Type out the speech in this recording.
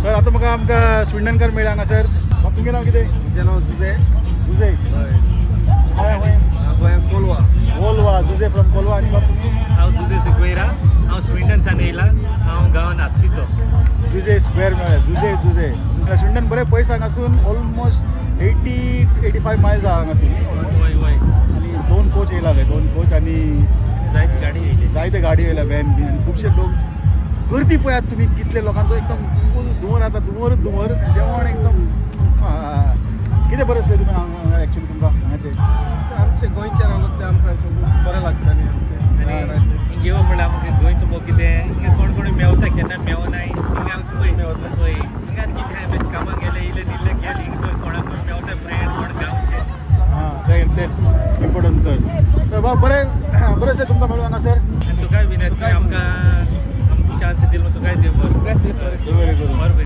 तर आतां म्हाका आमकां स्विंडनकर मेळ्ळे हांगासर. बाब, तुमगें नांव कितें? म्हजें नांव जुजे. जुजे. हय. हय हय. गोंयांत कोलवा. कोलवा. जुजे फ्रॉम कोलवा. आनी बाब, तुमी? हांव जुजे सिक्वेरा. हांव स्विंडन सान येयला. हांव गांवान आगशीचो. जुजे स्क्वेअर मेळ्ळे. जुजे, जुजे. स्विंडन बरें पयस हांगासून. ऑलमोस्ट 80-85 मायल्स आहा हांगासून. वय वय. आनी दोन कोच येयला थंय, दोन कोच आनी जायत गाडी येयली. जायते गाडी येयल्या, व्हॅन बी. आनी खुबशे लोक. गर्दी पळयात तुमी कितले लोकांचो. एकदम फूल धुंवर आतां, धुंवरच धुंवर. जेवण एकदम कितें बरें आसलें तुमी हांगा एक्चुली तुमकां हांगाचें? आमचे गोंयचे रावतात ते आमकां सगळें बरें लागता न्ही आमचें. आनी हिंग येवप म्हणल्यार आमकां गोंयचो मोग कितें, हिंगा कोण कोण मेवता, केन्ना मेवनाय. हिंगा पळय मेवता. पळय, हिंगा कितें बेश्ट कामाक गेले, येयले, न्हिदले, गेले. हिंगा तर कोणाक मेवता फ्रेंड कोण गांवचे. हां, तें तेंच इम्पॉर्टंट. तर तर बाब, बरें बरें आसलें तुमकां मेळून हांगासर. आनी तुकाय विनय, तुवें आमकां आमकां चान्स दिलो, तुकाय देव बरें तुकाय देव बरें बरें करूं. बरें.